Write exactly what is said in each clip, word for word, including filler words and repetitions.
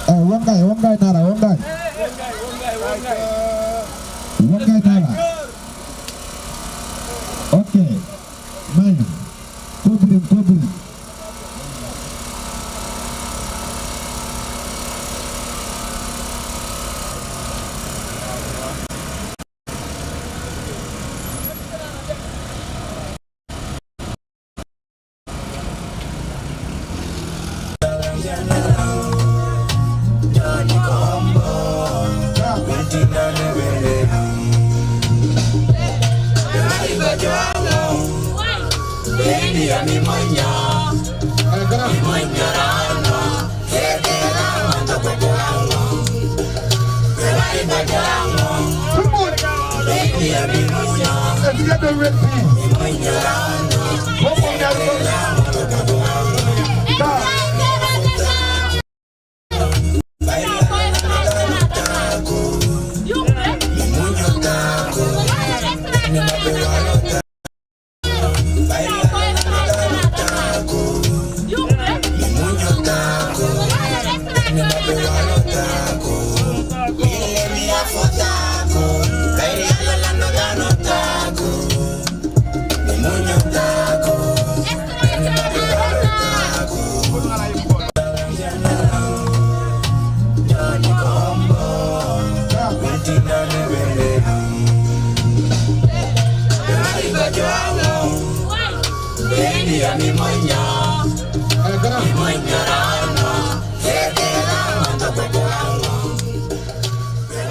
Eh, Wangay, Wangay Nara, Wangay. Wangay Nara. Ok. Mine. Kobirin, kobirin.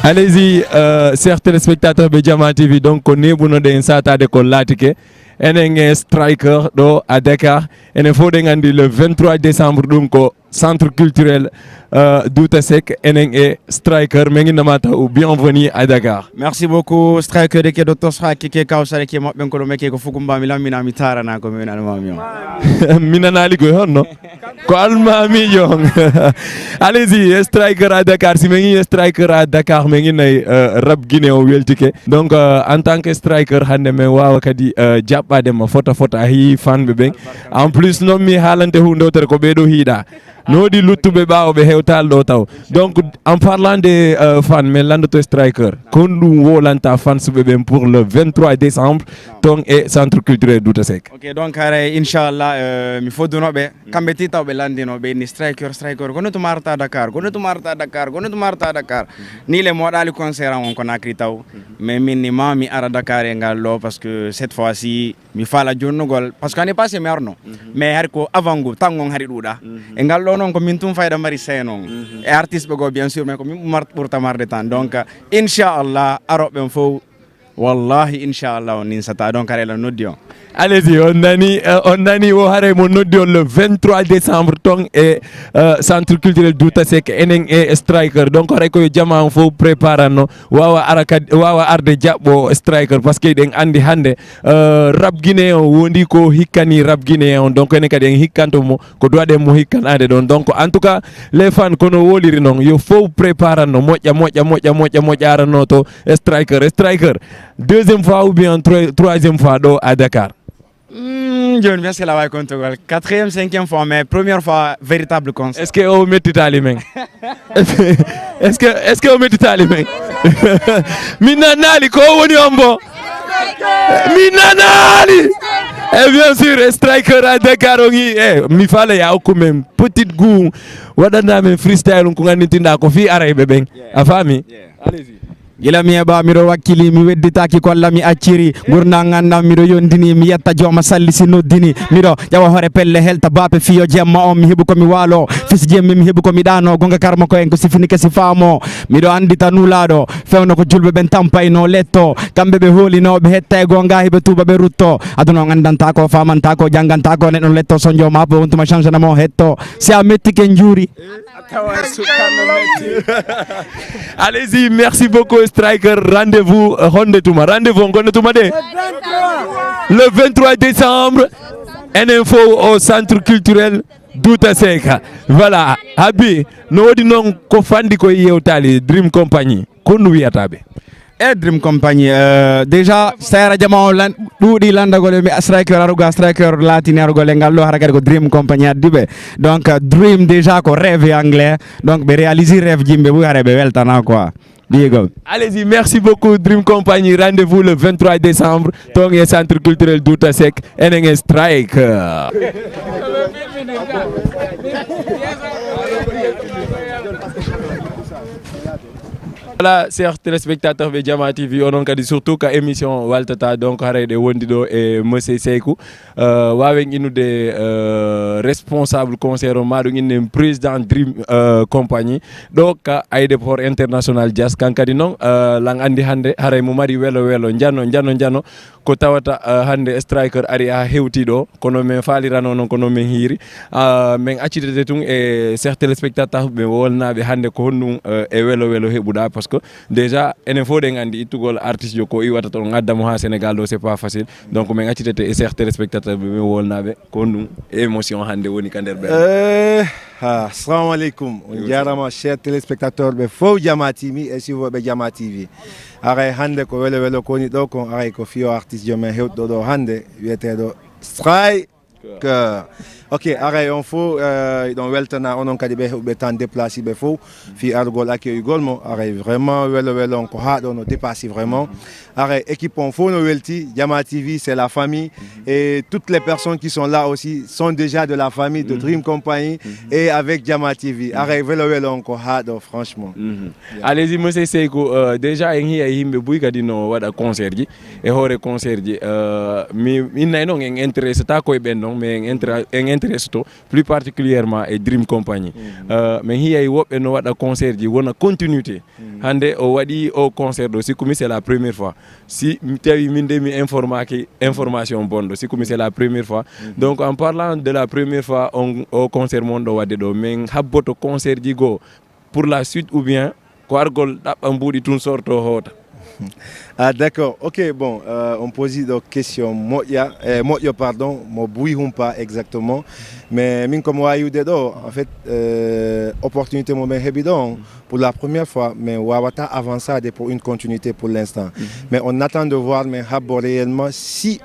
Allez-y, euh, chers téléspectateurs de Jama T V, donc ko neeɓunoɗen saataade ko laatike. Enen e Striker ɗo à Dakar. Enen fof ɗen anndi le vingt-trois décembre ɗum ko centre culturel, euh, Douta Seck. Enen e Striker, men innama taw bienvenue à Dakar. Merci beaucoup, Striker de ke docteur Sra ke ke kawsare ke maɓɓen ko ɗo meke ko fukumba mi lammina mi tarana ko mi wina almami on. Mi nanaali koy honno? Ko almaamiijo on. Allez-y, Striker à Dakar. Si men ngi Striker à Dakar, men ngi nay, euh, rap Guinée o weltike. Donc, euh, en tant que Striker, hannde men waawa kadi, euh, jaɓɓaade ma fota fota, a hii fanɓe ɓen. En plus, non mi haalante huunde wotere ko ɓee ɗoo hiiɗa. No woodi luttuɓe ɓaawo ɓe hewtaali ɗoo taw. Donc, en parlant de, euh, fan, men lanndoto Striker. Ko honɗum wowlanta fans ɓe ɓen pour le vingt-trois décembre, ton e Centre Culturel Douta Seck? Ok, donc, haray, inchallah, euh, mi fodduno ɓe. Kamɓe ti taw ɓe lanndino, ɓe inni Striker, Striker, kono to marta Dakar, kono to marta Dakar, kono to marta Dakar. Ni le moɗali concert an on ko nakri taw. Mais min ni ma mi ara Dakar e ngal ɗo, parce que cette fois-ci, mi faala jonnugol. Parce que année passée mi arno. Mais hari ko avant ngu, tan on hari ɗuuɗa. E ngal ɗo noon ko min tun fayda mari seen on. E artiste ɓe goo, bien sûr, mais ko min mar-, ɓurta marde tan. Donc, inchallah, aroɓe ɓen fof, wallahi, inchallah, on ninsata. Donc, haray la noddi on. Allez-y, on nani, euh, on nani o haray mo noddi on le vingt-trois décembre ton e, euh, centre culturel Douta Seck enen e Striker. Donc haray ko yo jama on fof préparanno wawa ara kad-, wawa arde jaɓɓo Striker parce que eɗen andi hande, euh, rap guinéen on wondi ko hikkani rap guinéen on. Donc enen kadi en hikkanto mo ko duwaɗen mo hikkanaade ɗon. Donc en tout cas les fans kono woliri non yo fof préparanno moƴƴa moƴƴa moƴƴa moƴƴa moƴƴa aranno to Striker. Striker, deuxième fois ou bien troi-, troisième fois ɗo à Dakar? Hmm, jooni mi hakkilaa way kontugol. Quatrième, cinquième fois, mais première fois, véritable concert. Est-ce que o mettitaali men? Est-ce que, est-ce que o mettitaali men? Mi nanaali ko o woni on bo. Mi nanaali. Et bien sûr, Striker à Dakar o ngi, eh, mi faala ya okku men petite goût. Waɗana men freestyle ko ngannditinɗa ko fii arayɓe ɓen. A faami? Allez-y. Gila mi heɓa, miɗo wakkili, mi wedditaaki ko Allah mi acciri. Ngurndan ngandam miɗo yondini, mi yetta jooma salli si noddini. Miɗo ƴawa hoore pelle helta baape fiyo jemma on, mi heɓu ko mi waalo. Fis jemmi, mi heɓu ko mi ɗaano, gonga karma ko en ko sifini kasi faamo. Miɗo andita nulaaɗo, fewno ko julɓe ɓen tampayno letto. Kamɓe ɓe hoolinooɓe hetta e gonga hiɓe tuuba ɓe rutto. Aduna on andanta ko, famanta ko, janganta ko, neɗɗo letto sonjo ma po, on tuma changena mo hetto. Si a metti ken juuri. Allez-y, merci beaucoup Striker. Rendez-vous, euh, honde tuma. Rendez-vous on honde tuma de? Le vingt-trois décembre. Enen fof au centre culturel Douta Seck. Voilà. Abi, no woodi non ko fandi ko yewtali Dream Company. Ko no wiyata ɓe? E Dream Company, euh, déjà, Sayara Jama o lan-, ɗuuɗi lanndagol e mi Striker aruga, Striker laatini arugol e ngal ɗo, hara kadi ko Dream Company addi ɓe. Donc, euh, Dream déjà ko rêve e anglais. Donc, ɓe réalise rêve jimɓe buy hara ɓe weltana quoi. Big up. Allez-y, merci beaucoup Dream Company. Rendez-vous le vingt-trois décembre. Ton e centre culturel Douta Seck. Enen e Strike. Voilà, chers téléspectateurs de Jama T V, onon kadi surtout ka émission Waltata, donc haray ɗe wondi ɗo e Monsieur Seykou. Euh, wawen innude, euh, responsable concert o, maɗum innen président Dream, euh, Company. Ɗo ka aéroport international Diass, kan kadi non, euh, lan andi hande haray mo mari welo welo, njano, njano, njano. Ko tawata, eh, hannde Striker ari haa hewtii ɗoo, kono men faalirano non ko non men hiiri. Ah, men accitete tun e chers téléspectateurs ɓe wolnaaɓe hannde ko honɗum, eh, e welo welo heɓuɗaa, parce que déjà enen fof ɗen anndi ittugol artiste jo ko iwata toon adda mo haa Sénégal ɗoo, c'est pas facile. Donc men accitete e chers téléspectateurs ɓe men wolnaaɓe ko honɗum e émotion hannde woni ka nder ɓe. Eh, ha, assalamu aleykum. On jaaraama chers téléspectateurs ɓe fof Jama T V e suivre ɓe Jama T V. Aray hannde ko welo welo ko woni ɗoo kon, aray ko fiyo artiste jo men hewtuɗo ɗoo hannde, wiyeteeɗo Striker. Ok, haray on fow, eh, hiɗon weltana onon kadi ɓe heɓuɓe temps déplacé ɓe fow, fii argol accueillugol mo. Haray vraiment welo welo on ko haaɗo no dépassé vraiment. Haray équipe on fow no welti, Jama T V, c'est la famille. Et toutes les personnes qui sont là aussi sont déjà de la famille de Dream Company et avec Jama T V. Haray welo welo on ko haaɗo, franchement. Allez-y, monsieur Seyku, euh, déjà en hiya e yimɓe buy kadi no waɗa concert ji. E hoore concert ji, euh, mi innay non en intéressé ta koye ɓen non, mais en intra-, en intéressé to plus particulièrement e Dream Company. Euh, min hiyay woɓɓe no waɗa concert ji wona continuité. Hannde o waɗi o concert ɗo, sikku mi c'est la première fois. Si mi tawi min de mi informaki information bonɗo, sikku mi c'est la première fois. Donc en parlant de la première fois, on, o concert mon ɗo waɗde ɗo, min habboto concert ji goo pour la suite ou bien ko argol ɗaɓɓa mbuuɗi tun sorto hoota? Ah, d'accord. Ok, bon, euh, on pose ɗo question moƴƴa, eh, moƴƴo, pardon, mo buy humpa exactement. Mais min ko mo waawi wi'ude ɗo, en fait, euh, opportunité mo min heɓi ɗo on, pour la première fois, min waawataa avancer pour une continuité pour l'instant. Mais on attend de voir, min habbo réellement si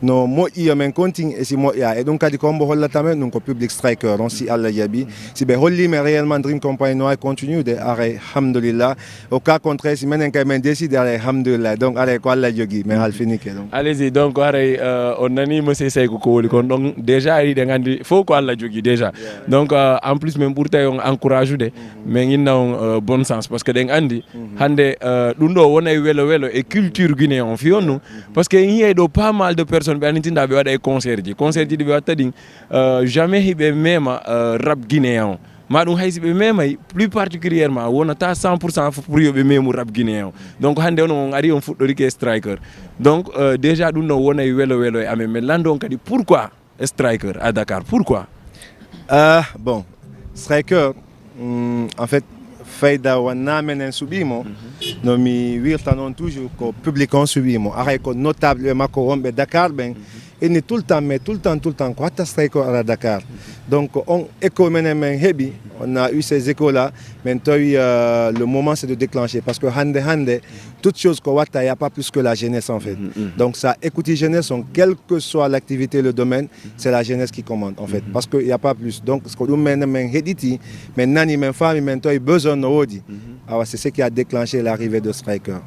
no moƴƴi yo min continue, e si moƴƴa. E ɗum kadi ko hombo hollata min, ɗum ko public Striker on, si Allah jaɓi. Si ɓe holli min réellement Dream Company no waawi continuer de, haray alhamdulillah. Au cas contraire, si menen kay min décide, haray alhamdulillah. Donc, haray ko Allah jogi, min halfinike ɗum. Allez-y, donc, haray, euh, on nani monsieur Seyku ko woni kon ɗon. Déjà, hiɗen anndi fow ko Allah jogi déjà. Donc, euh, en plus, min ɓurtay on encourage ude. Min inna on, euh, bonne chance. Parce que ɗen anndi, hannde, euh, ɗum ɗo wonay welo welo e culture guinéen on, fii on ɗum. Parce que en hiyay ɗo pas mal de personnes ɓe annitinɗa ɓe waɗa e concert ji. Concert ji ɗi ɓe watta ɗin, euh, jamais hiɓe mema, euh, rap guinéen on. Ma ɗum hay si ɓe memay, plus particulièrement, wonata cent pour cent fof pour yo ɓe memu rap guinéen on. Donc hannde on, on ari on fuɗɗorike e Striker. Donc, euh, déjà ɗum ɗon wonay welo welo e amen. Min lanndo on kadi pourquoi Striker à Dakar? Pourquoi? Ah, bon, Striker, mm, en fait, fayda wonna menen suɓii mo. No mi wirta non toujours ko public on suɓii mo. Haray ko notable ɓe makko wonɓe Dakar ɓen. Inni tout le temps, mais tout le temps, tout le temps, ko watta Striker ara Dakar. Donc, on écho menen min heɓi, on a eu ces échos-là, min tawi, euh, le moment c'est de déclencher. Parce que hannde, hannde, toute chose ko watta, y a pas plus que la jeunesse en fait. Donc, ça écoute jeunesse, on, quelle que soit l'activité, le domaine, c'est la jeunesse qui commande en fait. Parce que y a pas plus. Donc, ko ɗum min, min heɗiti, min nani, min faami, min tawi besoin no woodi. Awa, c'est ce qui a déclenché l'arrivée de Striker.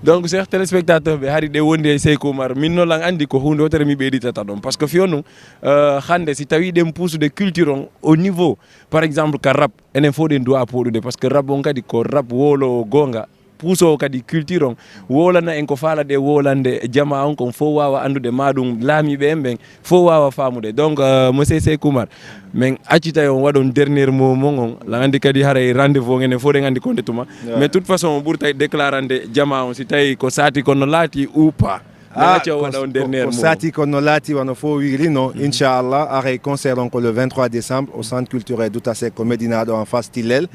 Donc, chers téléspectateurs, ɓe hari ɗe wondi e Seyku Umar. Min no lan anndi ko huunde wotere mi ɓeyditata ɗon. Parce que fii on ɗum, euh, hannde si tawi ɗen puusude culture on au niveau, par exemple, ka rap, enen fow ɗen duwa pooɗude. Parce que rap on kadi ko rap wowlowo goonga. Puusoowo kadi culture on, wowlana en ko faalaɗen wowlande jamaa on, kon fow waawa anndude, ma ɗum laamiiɓe en ɓen fow waawa faamude. Donc, euh, monsieur Seyku Umar, min accitay on waɗon dernier mot mon on, lan anndi kadi haray rendez-vous on enen fow ɗen anndi ko nde tuma. Mais toute façon, on ɓurtay déclarande jamaa on, si tawi ko saati kon no laati ou pas. Ah, ko, ko, ko saati kon no laati wano fow wiiri no, inchallah, haray concert on ko le vingt-trois décembre au centre culturel Douta Seck ko Médina ɗo en face Tilel.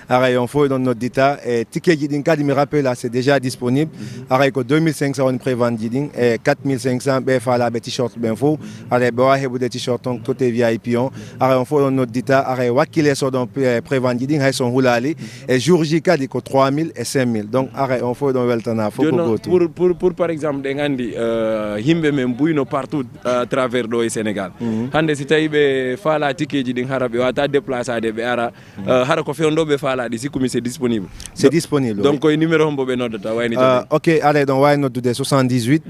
Haray on fow ɗon noddita, e tikeji ɗin kadi mi rappelle, c'est déjà disponible. Haray ko deux mille cinq cents woni prévente ji ɗin, e quatre mille cinq cents ɓe faalaaɓe t-shirt ɓen fow. Haray ɓe waawi heɓude t-shirt on côté V I P on. Haray on fow ɗon noddita, haray wakkile so ɗon pré-, prévente ji ɗin hay so on hulaali. E jour J kadi ko trois mille e cinq mille. Donc, haray on fow ɗon weltana fow ko gootum. Pour, pour, pour, par exemple, ɗen anndi, euh, yimɓe men buy no partout à travers ɗo e Sénégal. Hannde si tawi ɓe faala tikeji ɗin, hara ɓe wata déplacer de ɓe ara, euh, hara ko fewndo ɓe faala ɗi, sikku mi c'est disponible. C'est disponible, donc, oui. Ko e numéro hombo ɓe noddata, wayni to ɓe? Euh, ok, haray ɗon waawi noddude soixante-dix-huit,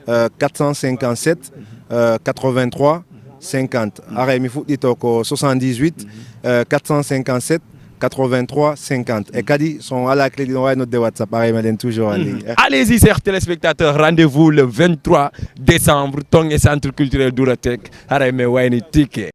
euh, quatre cent cinquante-sept, euh, quatre-vingt-trois, cinquante. Haray mi fuɗɗito ko soixante-dix-huit, euh, quatre cent cinquante-sept, quatre-vingt-trois, cinquante. E kadi, so on alaa crédit, on waawi nodde WhatsApp, haray meɗen toujours en ligne. Allez-y, chers téléspectateurs, rendez-vous le vingt-trois décembre, ton e Centre Culturel Douta Seck, haray men wayni ticket.